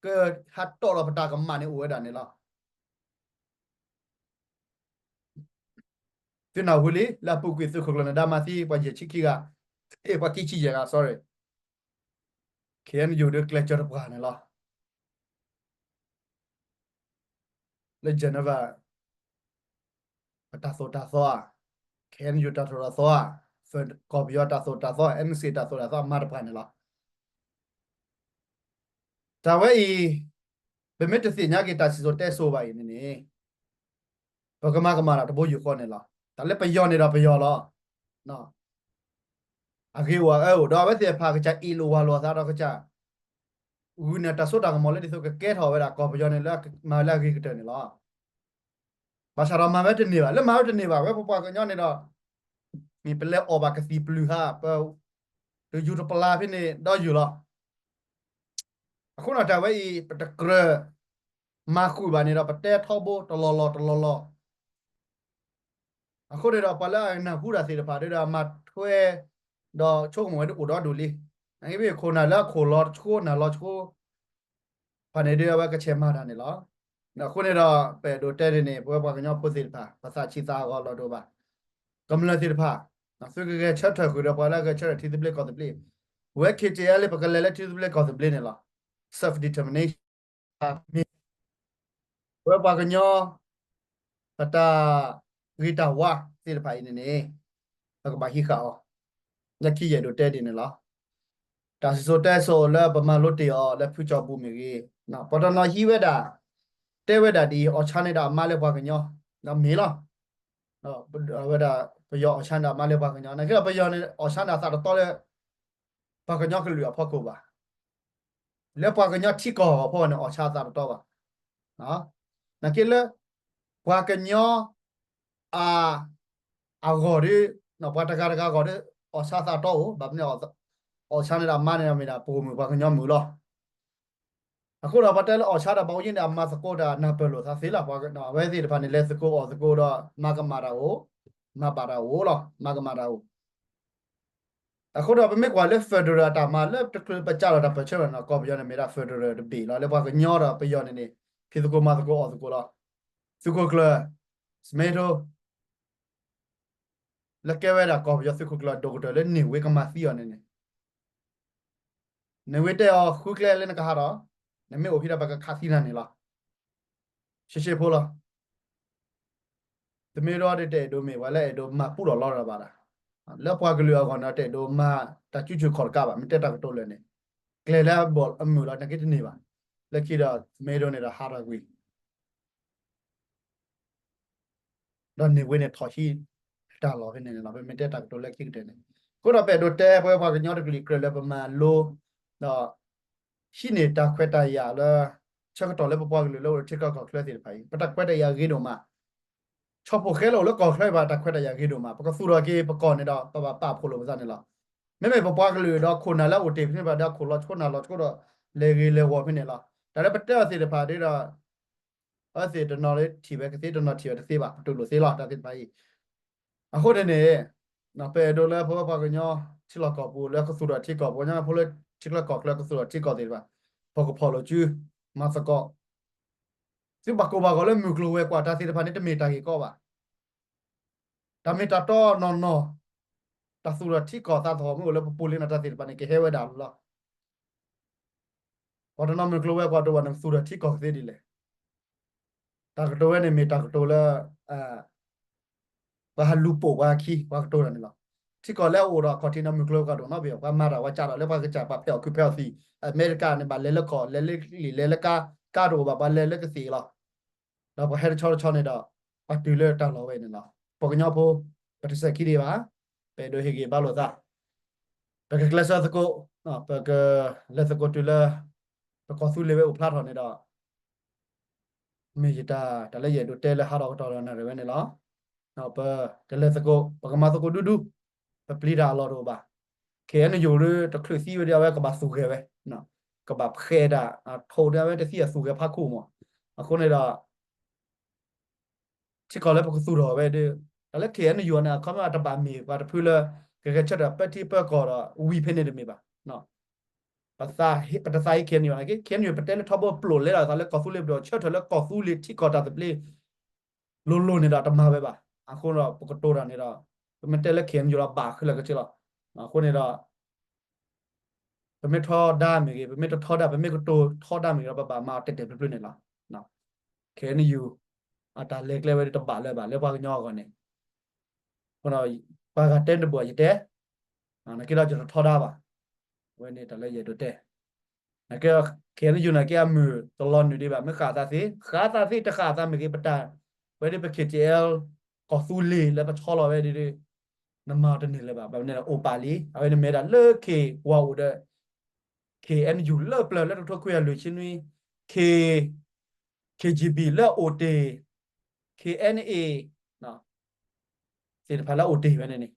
ကဟးတီၣ်လီၤပတၢ်ကမၣ်န့ၣ်အိၣ်ဝဲဒၣ်န့ၣ်လီၤ. သုနၢ်ဟူလံ လၢအပူၤကွံာ်သုးခိၣ်ကျၢၢ်နဒါမၤသံ ပှၤယဲၢ်ဆံခံဂၤ, ပှၤခံဆံယဲၢ်ဂၤ sorry, KNU ဒုးကျဲးစၢးတပှၢ်န့ၣ်လီၤ. လၢ Geneva ပတၢ်သိၣ်တၢ်သီဧါ, KNU တၢ်သိၣ်တၢ်သီဧါ, ကီၢ်ပယီၤတၢ်သိၣ်တၢ်သီ NCA တၢ်သိၣ်တၢ်သီအမၤတပှၢ်န့ၣ်လီၤ. တၢ်ဝဲအံၤ ပမ့ၢ်တသ့ၣ်ညါက့ၤတၢ်စံၣ်စိၤတဲစိၤဘၣ်အံၤန့ၣ်န့ၣ် ပကမၤကမၣ်တၢ်တဘိယူၢ်ဃီန့ၣ်လီၤ. တၢ်လၢပယီၤန့ၣ်ဒီးပယီၤလီၤ. အဂ့ၢ်အိၣ်အအၢအိၣ် ဒီးအဝဲသ့ၣ်တဖၣ်ကစၢ်အ့ၣ်လိာ်ဝၤလိာ်အသးဒီးကစၢ် ဂုာ်န့ၢ်တၢ်စိတၢ်ကမီၤလၢဒ်သိးကကဲထီၣ်ဝဲဒၣ်ကီၢ်ပယီၤန့ၣ်လၢမၤဝဲလၢအဂ့ၤကတၢၢ်န့ၣ်လီၤ. ဘၣ်ဆၣ်ဒီးမၤဝဲတန့ၢ်ဘၣ်, လၢမၤဝဲတန့ၢ်ဘၣ် ဝဲပပှၤကညီန့ၣ်ဒီး မ့ၢ်ပလဲၤအီၣ်ဘၣ်ကသံၣ်ပျုၢ်ဟါ ပတယူၤတပျၢ်ဖဲန့ၣ်ဒီးယူၤလီၤ. အဃိန့ၣ်တၢ်ဝဲအံၤ ပတကြၢးမၤဃုာ်ဘၣ်န့ၣ်ဒီး ပတဲထီဘိတလီၢ်လီၢ်တလီၢ်လီၢ် အဃိန့ၣ်ဒီး ပှၤလၢအနၢ်ဟူတၢ်သ့ၣ်တဖၣ်ဒီး မၤထွဲ ဒီးဆိကမိၣ်ဝဲဒၣ်အိၣ်ဒီဒူၣ်လံ. နမ့ၢ်ခိၣ်နၢ်လၢအခိၣ်လီၤတဆှိ နၢ်လီၤတဆှိ ဖဲန့ၣ်ဒီး အဝဲကဆဲးမၤတၢ်န့ၣ်လီၤ. အဃိန့ၣ်ဒီး ပအဲၣ်ဒိးတဲန့ၣ်န့ၣ် ပဝဲပှၤကညီဖိသ့ၣ်တဖၣ် ပသးဆံးသးဟးဂီၤလီၤဒိၣ်ဘၣ်. ကမျၢၢ်သ့ၣ်တဖၣ် သုကဂဲၤဆၢထၢၣ်ဃုာ်ဒီးပှၤလၢအဂဲၤဆၢထၢၣ်ထံသဘျ့ကီၢ်သဘျ့, ဝဲ KTLA လၢပကလဲၤလၢထံသဘျ့ကီၢ်သဘျ့န့ၣ်လီၤ. Self determination မ့ၢ် ပဝဲပှၤကညီ ပတၢ်ဂ့ၤတၢ်ဝါသ့ၣ်တဖၣ်အံၤန့ၣ်န့ၣ် ပကဘၣ်ဟံးဃာ်အီၤ လၢခံယအဲၣ်ဒိးတဲဒ်န့ၣ်လီၤ. တၢ်စံၣ်စိၤတဲစိၤလၢပမၤလိတ့ၢ်အီၤလၢဖုကၠီဘိမ့ၢ်ဂ့ၤ, ပှၤတနီၤဟံးဝဲဒၣ် တဲဝဲဒၣ်ဒ်အံၤ အီၣ်ဆါန့ၣ်ဒီးအမါလၢပှၤကညီ ဒီးမ့ၢ်လီၤ. ဝဲဒၣ်ပယီၤအီၣ်ဆါန့ၣ်ဒီးအမါလၢပှၤကညီ နာ်က့ဒီးပယီၤန့ၣ် အီၣ်ဆါန့ၣ်အသးတတီလၢ ပှၤကညီကလုာ်အဖီခိၣ်ဘၣ်. လၢပှၤကညီထံကီၢ်အဖီခိၣ်န့ၣ် အီၣ်ဆါအသးတတီဘၣ်. နာ်က့လၢ ပှၤကညီ အ အဂီၢ်ဒီး ပှၤတဂၤတဂၤအဂီၢ်ဒီး အီၣ်ဆါသးတီအိၣ် ဘၣ်မနုၤ အီၣ်ဆါန့ၣ်ဒီးအမါန့ၣ်ဒီးမ့ၢ်ဒၣ်ပအိၣ်မုၣ်ပှၤကညီမုၣ်လီၤ. အဃိဒီးပှၤတဲလၢအီၣ်ဆါဒီးဘၣ်အိၣ်ယံၤန့ၣ် အမၤသကိးတၢ်နၢ်ပၢၢ်လိာ်သးသ့လီၤ. အဝဲသ့ၣ်တဖၣ်န့ၣ် လဲၤသကိးအီၣ်သကိးဒီး မၤကမၣ်တၢ်အိၣ် မၤဘၣ်တၢ်အိၣ်လီၤ မၤကမၣ်တၢ်အိၣ်. အဃိဒီးပမ့ၢ်ကွၢ်လၢ federal အတၢ်မၤလၢတချုးပစးထီၣ်တၢ်ပၢၢ်ဆၢဘၣ်န့ၣ် ကီၢ်ပယီၤန့ၣ်မ့ၢ်ဒၣ် federal တဘ့ၣ်လီၤ. လၢပှၤကညီဒီးပယီၤန့ၣ်န့ၣ် ဖံးသကိးမၤသကိးအီၣ်သကိးလီၤ. သုးခိၣ်ကျၢၢ် စမ့ထိ လၢကဲဝဲဒၣ်ကီၢ်ပယီၤသုးခိၣ်ကျၢၢ်အဒိၣ်ကတၢၢ်လၢန့ၢ်ဝ့ကမၤသံအီၤန့ၣ်န့ၣ် န့ၢ်ဝ့တဲအီၤဃုကျဲလၢနကဟးထီၣ်, နမ့ၢ်အိၣ်ဖဲဒီးပကခးသံနၤန့ၣ်လီၤ. ရှဲရှဲဖိလီၤ. တမ့ၢ်ဒီးတအဲၣ်ဒိးမ့ၢ်ပှၤလၢ အဲၣ်ဒိးမၤပူထီၣ်လီထီၣ်ဘၣ်ဒၣ်, လၢပှၤကလုာ်အဂီၢ်န့ၣ် တအဲၣ်ဒိးမၤတၢ်ကူစူၢ်ခီၣ်တကးဘၣ်, မ့ၢ်တဲတၢ်ကတိၤလၢာ်န့ၣ် ကျဲလၢအဘီၣ်အမုာ်လီၤ နာ်က့တန့ၢ်ဘၣ်. လၢခံဒီး စမ့ထိန့ၣ်ဒီးဟးထီၣ်ကွံာ် ဒီးန့ၢ်ဝဲန့ၣ်ထီၣ်ဟံးတၢ်လီၢ်ဖဲန့ၣ်န့ၣ်လီၤ. ပမ့ၢ်တဲတၢ်ကတိၤလၢခံကတၢၢ်န့ၣ်, အဃိဒီးပအဲၣ်ဒိးတဲပဝဲပှၤကညီတကလုာ်ကြၢးလၢပမၤလိ ဒီး ဟံးန့ၢ်တၢ်ခွဲးတၢ်ယာ်လၢ ဆၢကတီၢ်လၢပပှၤကလုာ်လၢအိၣ်လၢထံချၢကီၢ်ချၢသ့ၣ်တဖၣ်အံၤ ပတၢ်ခွဲးတၢ်ယာ်ဂ့ၤဒိၣ်မး, ဆီၣ်ဖှိၣ်ဃဲလၢအိၣ်လၢကီၢ်ချၢဘၣ် တၢ်ခွဲးတၢ်ယာ်ဂ့ၤဒိၣ်မး, ပကသူၣ်ထီၣ်က့ၤပကီၢ်န့ၣ်ဒီး ပဘၣ်ပာ်ဖှိၣ်လိာ်ပသးန့ၣ်လီၤ. မ့မ့ၢ်ပပှၤကလုာ်ဒီးခိၣ်နၢ်လၢအအိၣ်တ့ၢ်ဖဲန့ၣ်ဘၣ်ဒီး အခိၣ်လီၤဆိနၢ်လီၤဆိဒီး လဲၤဂ့ၤလဲၤဝီၤဖဲန့ၣ်လီၤ. တၢ်လၢပတဲအီၤသ့ၣ်တဖၣ်ဒီး အဝဲသ့ၣ်တနီၤလၢထံၣ်ဝဲကသ့ တနီၤထံၣ်ဝဲတသ့ဘၣ်, ပတူၢ်လိာ်သ့လီၤ တၢ်သ့ၣ်တဖၣ်အံၤ. အဃိန့ၣ်န့ၣ် ပအဲၣ်ဒိးလၢပဝဲပှၤကညီ ထံလီၢ်ကီၢ်ပူၤလၢကသူၣ်ထီၣ်ထံကီၢ်, ပှၤကညီဖိလၢထံချၢကီၢ်ချၢကသူၣ်ထီၣ်ထံကီၢ်သ့ၣ်တဖၣ် ပကဖီၣ်လိာ်စု မၤသကိး သုဘၣ်ကိၢ်ဘၣ်ဂီၤလၢမုၢ်ကျိၤဝဲၤကွာ် တၢ်သ့ၣ်တဖၣ်န့ၣ် တမ့ၢ်တၢ်ဂ့ၢ်ကီဘၣ်. တၢ်မ့ၢ်တၢ်တီနီၢ်နီၢ်, တၢ်သူၣ်ထီၣ်ထံကီၢ်သးသဟီၣ်မ့ၢ်အိၣ်လၢပပူၤလံန့ၣ် တၢ်သ့ၣ်တဖၣ်န့ၣ် ကဟဲဝဲဒၣ်လီၤ. ပှၤတနီၤမုၢ်ကျိၤဝဲၤကွာ်တအိၣ်ဘၣ်န့ၣ် ကသူၣ်ထီၣ်ထံကီၢ်ကသ့ဒ်လဲၣ်. တၢ်ကတိၤဝဲန့ၣ်မ့ၢ်တၢ်ကတိၤလၢ ပှၤဟးလူၤပိာ်ပှၤခံ ပှၤကတိၤတၢ်န့ၣ်လီၤ. ထံကီၢ်လၢအအိၣ်ဒီးအခီၣ်ထံးန့ၣ် မုၢ်ကျိၤဝဲၤကွာ်တအိၣ်နီတဘ့ၣ်, ပှၤမၤတၢ်ပှၤကးတၢ်လၢပှၤကစၢ်ပှၤဖဲးအီၣ်ခုးဖဲးအီၣ်သံး, အမဲရကၤန့ၣ် ဘၣ်လဲၤလၢကီၢ် လဲၤလၢလံာ် လဲၤလၢကါ, ကါတအိၣ်ဘၣ် ပှၤလဲၤလၢကသ့ၣ်လီၤ. ဒီးပှၤဟဲတဆီတဆီန့ၣ်ဒီး ပှၤတုၤလၢတၢ်လီၢ်ဝဲန့ၣ်လီၤ. ပှၤကညီဖိ ပတစဲးခံဒံးဘၣ်, ပအဲၣ်ဒိးဟ့ၣ်ဂံၢ်ဘါလိာ်သး, ပကကျဲးစၢးသကိး, ပကလဲၤသကိးတုၤလၢ ပကီၢ်သူလ့ၤဝဲအိၣ်ဖျါထီၣ်န့ၣ်ဒီး မ့ၢ်ယတၢ် တၢ်လၢယအဲၣ်ဒိးတဲလၢဟးထီၣ်ကတီၢ်ဒီးနၣ်ရံၣ်ဝဲန့ၣ်လီၤ. ပကလဲၤသကိး ပကမၤသကိးဒူဒူ, ပပျံၤတၢ်အလီၢ်တအိၣ်ဘၣ်. ခဲအံၤန့ၣ်ယိၤဒီးတချုးသံဝဲဒၣ် အဝဲကဘၣ်သူၣ်ဂဲၤဝဲ, ကဘၣ်ဖှဲးတၢ် ထိၣ်ဒၣ်ဝဲတသံအသူၣ်ဂဲၤဖးခိၣ်မး. အဃိန့ၣ်ဒီး ထံကီၢ်လၢပကသူၣ်ထီၣ်ဝဲဒီး တၢ်လၢ KNU န့ၣ် အခီပညီတဘၣ်မ့ၢ်ပှၤတဖုလၢ ကဂဲၤဆၢထၢၣ်ပၢထံပၢကီၢ်ဒီးဝံၤဖဲန့ၣ်တမ့ၢ်ဘၣ်. ပတသးဟ့ KNU န့ၣ် KNU ပတဲလၢထီဘိပျိာ်လဲလီၤသးလၢကီၢ်သူလ့ၤပဒိၣ် ဆၢထၢၣ်လၢကီၢ်သူလ့ၤထံကီၢ်တၢ်သဘျ့ လိၤလိၤန့ၣ်ဒီးတမၤဝဲဘၣ်. အဃိဒီးပကတိၤတၢ်န့ၣ်ဒီး ပမ့ၢ်တဲလၢ KNU လီၤဘၣ်ခဲလၢာ်ခဲဆ့လီၤ. အဃိန့ၣ်ဒီး ပမ့ၢ်ထီဒါမ့ၢ်ဂ့ၤ, ပမ့ၢ်တထီဒါ, ပမ့ၢ်ကတိၤထီဒါမ့ၢ်ဂ့ၤဒီး ပဘၣ်မၤအီၤတဲာ်တဲာ်ဖျုးဖျုးန့ၣ်လီၤ. KNU အတၢ်လဲၤကျဲဝဲဒၣ်တဘၣ်လၢၤဘၣ် လၢပှၤကညီအဂီၢ်န့ၣ်, ပှၤဂၤတဲတဘၣ်ယတဲ, နက့ဒီးယတထီဒါဘၣ်. အဝဲန့ၣ်တၢ်လၢယအဲၣ်ဒိးတဲ နကဲ KNU န့ၣ်က့အမုၢ်တလီၤနုာ်ဒံးဘၣ်, မ့ၢ်ဃၣ်သးသ့, ဃၣ်သးသ့တဃၣ်သးမ့ၢ်ဂ့ၤ ပတၢ် ဝဲဒၣ်ပ KTL ကီၢ်သူလ့ၤလၢပဆီလီၤဝဲဒၣ် နမၤအီၤတန့ၢ်လၢၤဘၣ်. ဘၣ်မနုၤလဲၣ် အိၣ်ပာ်လံ, အဝဲန့ၣ်မ့ၢ်ဒၣ်လၢ K ပှၤအိၣ်ဒီး KNU လၢပျၢၤလၢတကထိခွံကယၤလွံၢ်ဆံနွံ, K, KGB လၢအအိၣ်တ့ၢ်, KNA သ့ၣ်တဖၣ်လၢအအိၣ်တ့ၢ်ဝဲန့ၣ်န့ၣ်,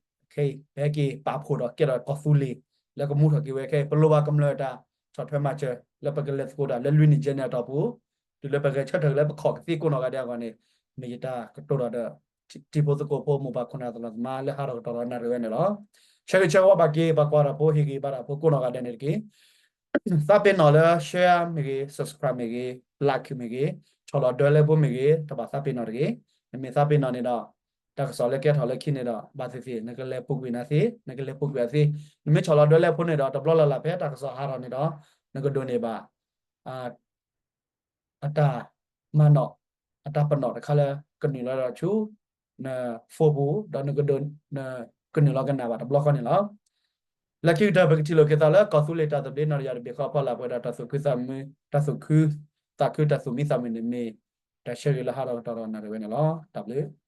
ပဟဲက့ၤပာ်ဖှိၣ်ဒီးကဲထီၣ်ကီၢ်သူလ့ၤ လၢကမူထီၣ်က့ၤဝဲခဲအံၤ ပလိၣ်ဘၣ်ကမျၢၢ်တၢ်ဆီၣ်ထွဲမၤစၢၤ လၢပကလဲၤသကိးတၢ်လၢလွံၢ်နံၣ်ယဲၢ်နံၣ်အတီၢ်ပူၤ, တုၤလၢပဂဲၤဆၢထၢၣ်လၢပခီၣ်ကသ့ကိးနီၢ်ဂၤဒဲးအဂီၢ်န့ၣ်, မ့ၢ်ယတၢ်ကတိၤဒီး တံၤဖိသကိးဖိ မိၢ်ပၢ်ခိၣ်နၢ်သလီၤသမါလၢဟးထီၣ်ကတီၢ်ဒီးနၣ်ရံၣ်ဝဲန့ၣ်လီၤ. ဆၢဂ့ၤဆၢဝါဘၣ်က့ၤ ပှၤကွၢ်တၢ်ဖိ ဟ့ၣ်ဂံၢ်ဘါတၢ်ဖိကိးနီၢ်ဂၤဒဲးန့ၣ်တက့ၢ်. သးပ့ၤနီၣ်လၢ share မ့ၢ်ဂ့ၤ, subscribe မ့ၢ်ဂ့ၤ, like မ့ၢ်ဂ့ၤ, ဆီၣ်လီၤဒၢလဲဖိမ့ၢ်ဂ့ၤ, တဘၣ်သးပ့ၤနီၣ်တဂ့ၤ. နမ့ၢ်သးပ့ၤနီၣ်န့ၣ်ဒီး တၢ်ကစီၣ်လၢကဲထီၣ်လၢခံန့ၣ်ဒီး ဘၣ်သ့ၣ်သ့ၣ် နကလဲၤပူၤကွံာ်နၤသ့, နကလဲၤပူၤကွံာ်အသ့, နမ့ၢ်ဆီၣ်လီၤဒၢလဲဖိန့ၣ်ဒီး တဘျီလၢ်လၢ်ဖဲတၢ်ကစီၣ်ဟးထီၣ်န့ၣ်ဒီး နကဒိးန့ၢ်ဘၣ် အတၢ်မၤနီၣ်, အတၢ်ပနီၣ်တခါလၢ ကနုာ်လီၤဒီးဆူ န phone ပူၤ ဒီးနကဒိး ကနုာ်လီၤကနၣ်ဘၣ်တဘျီဃီန့ၣ်လီၤ. လၢခံကတၢၢ် ပကထံၣ်လိာ်က့ၤသးလၢ ကီၢ်သူလ့ၤတၢ်သဘျ့နီၢ်တယၢ်တဘ့ၣ်ဃီအဖီလာ် ပှဲၤဒီးတၢ်သူၣ်ခုသးမုာ်, တၢ်သူၣ်ခုသးခု တၢ်သူၣ်မံသးမုာ်န့ၣ်မ့ၢ် တၢ်ဆၢဂ့ၤလၢဟးထီၣ်ကတီၢ်ဒီးနၣ်ရံၣ်ဝဲန့ၣ်လီၤ. တၢ်ဘျုး